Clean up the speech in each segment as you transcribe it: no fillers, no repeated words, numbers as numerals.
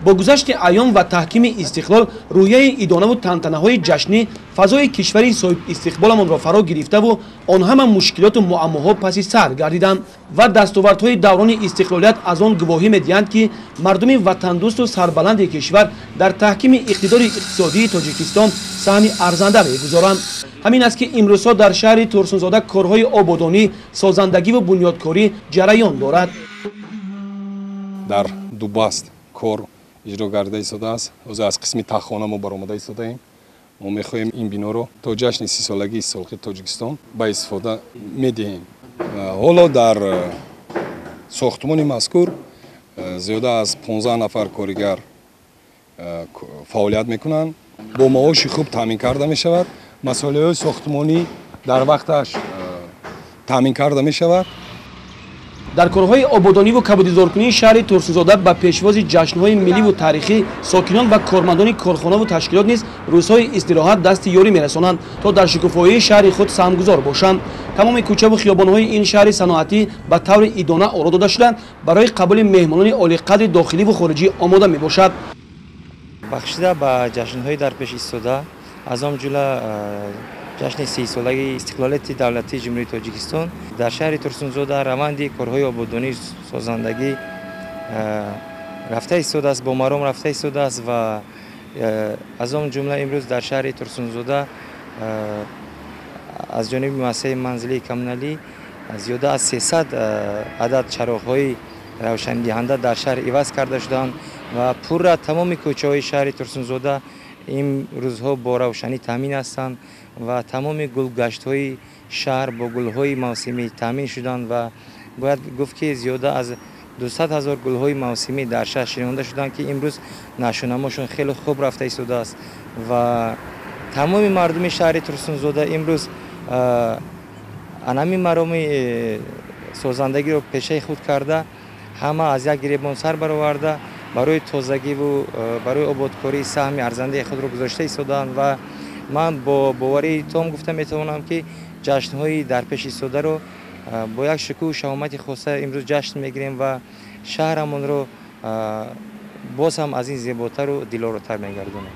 Бо гузашти айём ва таҳкими истиқлол, рӯҳияи идонаву тантанаҳои ҷашнӣ фазои кишвари соҳибистиқболамонро фаро гирифтаву он ҳама мушкилоту муаммоҳо паси сар гардиданд ва дастовардҳои даврони истиқлолият аз он гувоҳӣ медиҳанд, ки мардуми ватандӯсту сарбаланди кишвар дар таҳкими иқтидори иқтисодии Тоҷикистон саҳми арзанда мегузоранд. Ҳамин аст, ки имрӯзҳо дар шаҳри Турсунзода корҳои ободонӣ, созандагиву бунёдкорӣ ҷараён дорад. Дар дубаст кор иҷро гарда истодааст. Ҳозир аз қисми таххона мо баромада истодаем. Мо мехоҳем ин биноро то ҷашни 30-солагии истиқлолияти Тоҷикистон ба истифода медиҳем. Ҳоло дар сохтмони мазкур зиёда аз 15 нафар коригар фаъолият мекунанд. Бо маоши хуб таъмин карда мешавад. Масолеҳои сохтмонӣ дар вақташ таъмин карда мешавад. Дар корҳои ободониву кабудизоркунии шаҳри Турсунзода ба пешвози ҷашнҳои милливу таърихӣ сокинон ва кормандони корхонаву ташкилот низ рӯзҳои истироҳат дасти ёрӣ мерасонанд, то дар шукуфоии шаҳри худ саҳмгузор бошанд. Тамоми кӯчаву хиёбонҳои ин шаҳри саноатӣ ба таври идона оро дода шуда, барои қабули меҳмонони олиқадри дохиливу хориҷӣ омода мебошад. Бахшида ба ҷашнҳои дар пеш истода, аз он ҷумла ҷашни 30-солагии истиқлолияти давлатии Ҷумҳурии Тоҷикистон, дар шаҳри Турсунзода раванди корҳои ободонии созандагӣ рафта истодааст, бо маром рафта истодааст ва аз он ҷумла имрӯз дар шаҳри Турсунзода аз ҷониби муассисаи манзилии коммуналӣ зиёда аз 300 адад чароғҳои равшандиҳанда дар шаҳр иваз карда шуданд ва пурра тамоми кӯчаҳои шаҳри Турсунзода ин рӯзҳо бо равшанӣ таъмин ҳастанд ва тамоми гулгаштҳои шаҳр бо гулҳои мавсимӣ таъмин шуданд ва бояд гуфт, ки зиёда аз 200 ҳазор гулҳои мавсимӣ дар шаҳр шинонда шуданд, ки имрӯз нашъунамошон хеле хуб рафта истодааст ва тамоми мардуми шаҳри Турсунзода имрӯз анами мароми созандагиро пешаи худ карда, ҳама аз як гиребон сар бароварда, барои тозагиву барои ободкорӣ саҳми арзандаи худро гузошта истодаанд. Ва ман бо боварии том гуфта метавонам, ки ҷашнҳои дар пеш истодаро бо як шукӯҳу шаҳомати хоса имрӯз ҷашн мегирем ва шаҳрамонро боз ҳам аз ин зеботару дилоротар мегардонем.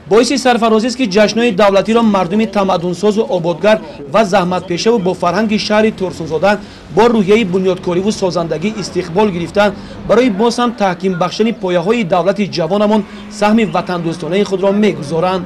Боиси сарфарозист, ки ҷашнҳои давлатиро мардуми тамаддунсозу ободгар ва заҳматпешаву бо фарҳанги шаҳри Турсунзода бо рӯҳияи бунёдкориву созандагӣ истиқбол гирифта, барои боз ҳам таҳким бахшидани пояҳои давлати ҷавонамон саҳми ватандӯстонаи худро мегузоранд.